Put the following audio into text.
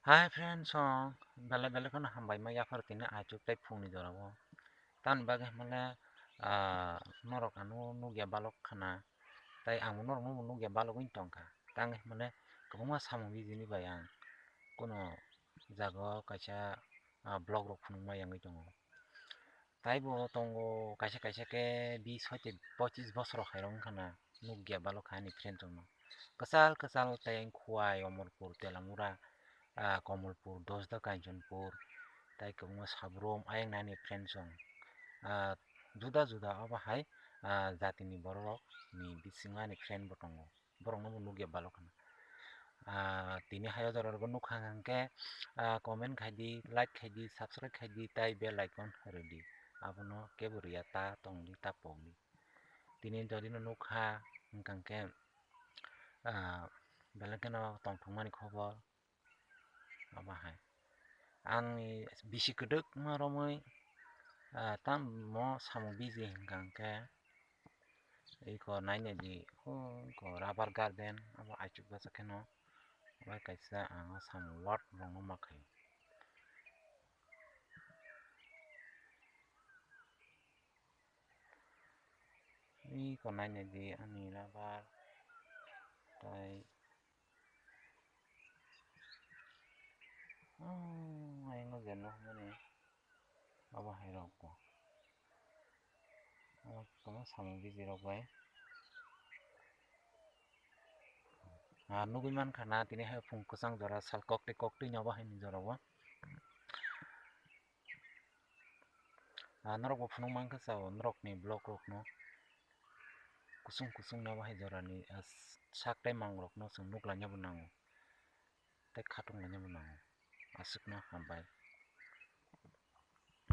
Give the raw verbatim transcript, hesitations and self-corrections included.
Hi friends, song belai belai kheno hambai ma yaphar tini achuk tei phungni jorao. Tamni bagwi hwnmale, ah, norok ano nukya balok khana, tei ang norokno bo nukya balok wng tongkha. Tang hwnmale kwbangma samung bijini bai ang kuno jagao kaisa, ah, vlog rok phunukma yangwi tongo. Taibo tongo kaisa kaisa khe bis hoite pochis bosor khairok wngkha na nukya balok kha ani friend rokno. Kwchal kwchal tei Khowai, Omorpur, Telamura, ah, Komolpur, Dosda, Kanchanpur, tei kwbangma Sabrom ayang nani friend rok. Ah, juda juda obo hai, ah, jatini borok rok ni bisingo ani friend bo tongo. Borokno bo nukya balok kheno. Ah, tini hai o jora rok nukha hwnkhe, ah, comment khai di, like khai di, subscribe khai di, tei bell icon rw di. Abono kebo rwya ta tong di, ta pok di. Tini jodi no nukha hwnkha hwnkhe, ah, belai kheno tongthokmani khobor. Omo hai. Ani bisi kwdwkma romwi, ah, tamo samung biji hwnkha hwnkhe, iko naina di, oh, iko rubber garden, abo aichuk bwsa kheno, bai kaisa ang samung lot rwngno ma khaio. Iko naina di ani rubber, tai Oh, ayang no je nukmani abo hai rok bo. Omo kwbangma samung biji rok bai. Ah, nugwi mankha na tini hai phung kwchang jora sal koktwi koktwi ni obo hai ni jora o. Ah, norok bo phunuk mankha sao norok ni vlog rok no kusung kusung ni obo hai jora ni, ah, sak tei mang rok no chwng nuk laina bo nango. Tei khatung laina bo nango. Aswkno hambai.